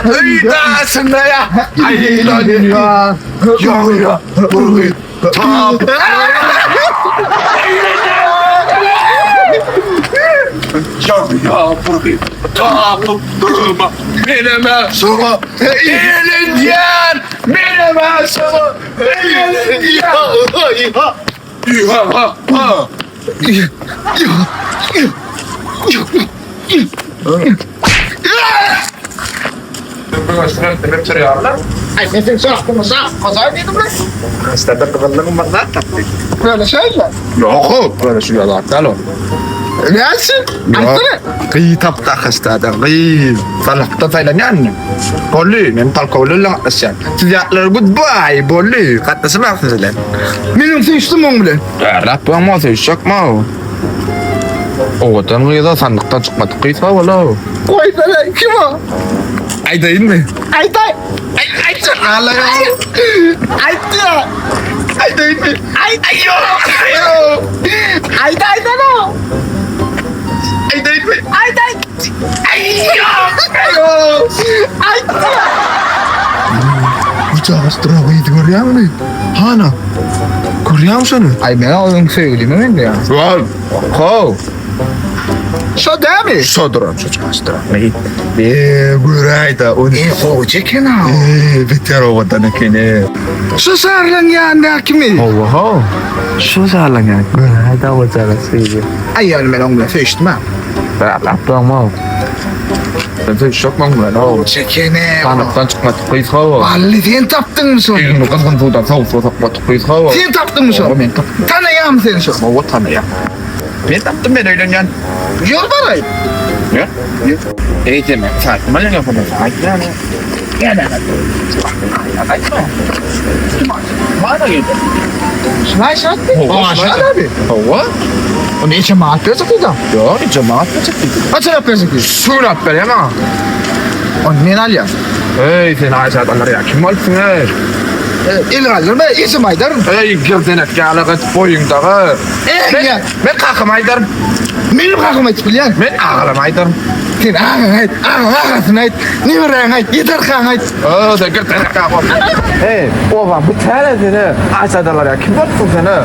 Öý daşynda ýa aýlanýar. Ýaňyja bir gyz tap. Ýaňyja bir gyz tapyp durma. Menem-ä şoňa eýlenýän. Menem-ä şoňa eýlenýän. Ay men seni sorapdym uşak, gozaý diýdim lan. Başda bir gyzyllygyň bir zat tapdy. Böyle şeýle. Ýok, böyle şu zat däl o. Näçe? Aýtsana. Gyz tapdy akaşda gyz. Salakda saýlanýan. Boldy, men polkownik bilen gatnaşýan. Siz ýatlar goodbye, boldy. Gatnaşmaň siz bilen. Meniň söýüşdim oň bilen. Bärläp bolma, söýüşjekmi o? Owadan gyza sandykdan çykmadyk gyz hawa-la. Goýsana, kim o? Aýdaýynmy? Aýdaý. Aý, aýtjak ala. Aýt ýa. Aýdaýynmy? Aýt. Aý, ýok. Ýok. Aýt aýdana. Aýdaýynmy? Aýt aýt. Aý, ýok. Ýok. Aýt ýa. Uçagyşdyra gyzy görýäňmi? Hana. Görýäňmi şony? Aý men onuň söýgülimi men ýa. Wal, how. Şo dämi? Şo duran, şo çaşdyran. E, göräýdä ony. E, gowja eken ha. E, beter owadan eken. E. Şu sarlaň ýanyndakymy? Hawa, haw. Şu sarlaň ýany. Göräýdä o çagasy. Aý ýöne men oň bilen söýüşdim ha. Bärläp durma. Sen söýüşjek oň bilen. Gowja eken e. Sandykdan çykmadyk gyz hawa. Bally sen tapdyňmy şony? Elini gyzgyn suwdan sowuk suwa sokmadyk gyz hawa. Sen tapdyňmy şony? Hawa, men tapdym. Tanaýarmy sen şony? Hawa, tanaýan. Men tapdym, men öýlenýän. Ýör baraý. Ýör. Eýsem, saýtma ýöne bunu saýtma. Gel Aýtma. Mana geldi. Şuna şatdy. Hawa, abi. Hawa. O neçe manat berjek diýdi? Ýok, neçe manat berjek diýdi. Kaç manat berjek diýdi? Şu alyp berýän maňa. Ony men alýan. Eý, sen Aýşa adamlar ýa kim bolupsyň eý? El galdyrma, ejem aýdaryn. Eý, girdenek ýaly gyz boýuňdagy. Eý, Men kakama aýdaryn. Menem kakama aýdyp bilýän. Men agalama aýdaryn. Sen agaňa aýt, agaň agasyna aýt, neberäňe aýt, ýedarkaňa aýt. O, sen girdenek ýaly bol. Eý, obaň bu täze seni Aýşa adamlar ýa kim bolupsyň sen eý?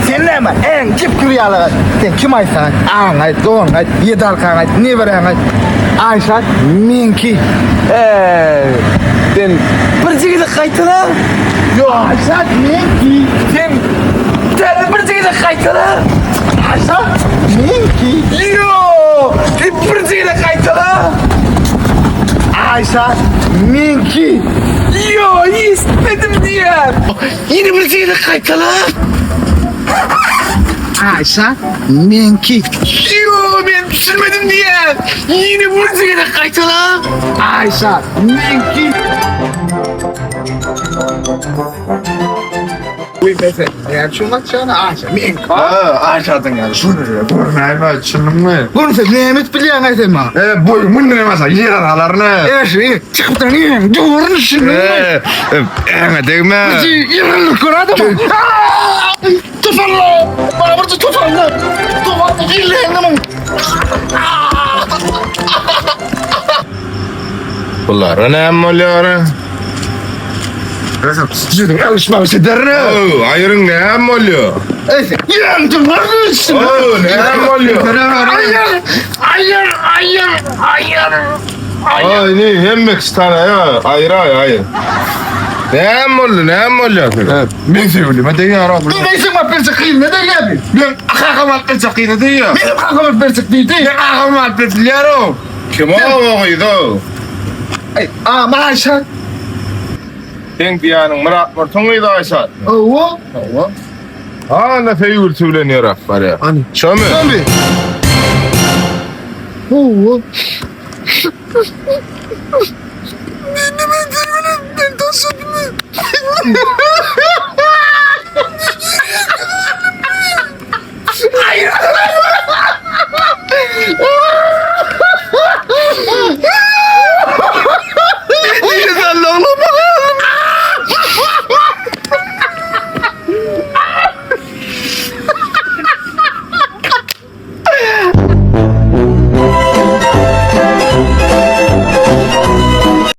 Sen näme, äň jüpkür ýaly gyz. Sen kim aýtsaň aýt, agaňa aýt, doganyňa aýt, ýedarkaňa aýt, neberäňe aýt. Aýşa meňki. Eý, sen birje gezek gaýtala. Ýok, Aýşa meňki. Sen täze birje gezek gaýtala. Aýşa meňki. Ýok, sen birje gezek gaýtala. Aýşa meňki. Ýok, eşitmedim diýýän. Ýene birje gezek gaýtala. Aýşa meňki. Ýok, men düşünmedim diýýän. Ýene birje gezek gaýtala. Aýşa meňki. Bu mesele. Näme üçin gaçýan Aýşa meňki. Ha, Aýşadyň ýaly şuny görmäýme, düşündiňmi? Bunu sen näme edip bilýäň aý sen maňa? E, boý mundan hem asa ýer alaryny. E, şu çykyp duran ýeriň duruny düşündiňmi? E, äňe degme. Ýerlik gör adamy. Tufalla! Bana bir tufalla! Tufalla illeňňiň. Bulara näme bolýar? Siziň alyşmak ederin. Ow, aýryň näme bolýar? Ey, ýeriň duruny düşündiňmi? Ow, näme bolýar? Aýyr! Aýyr! Aýyr! Aýyr! Aý, ne hemme kişi tanaýar. Aýry, aýry, aýry. Näme boldy, näme bolýar size? Men söýgülime degýär o. Men eýsem alyp berjek gyzyna degýär. Men kakam alyp berjek gyzyna degýär. Menem kakam alyp berjek diýdi. Men agam alyp berjek o. Kim o o gyz o? Aý, a, Maýşa. Seň diýýäniň Myrat Murtuň gyzy Aýşat. Hawa. Hawa. Ana söýgülisi bilen ýöräp barýar. Ani. Şomy? Şomy? Hawa. Meni men söýgülim, men taşladym.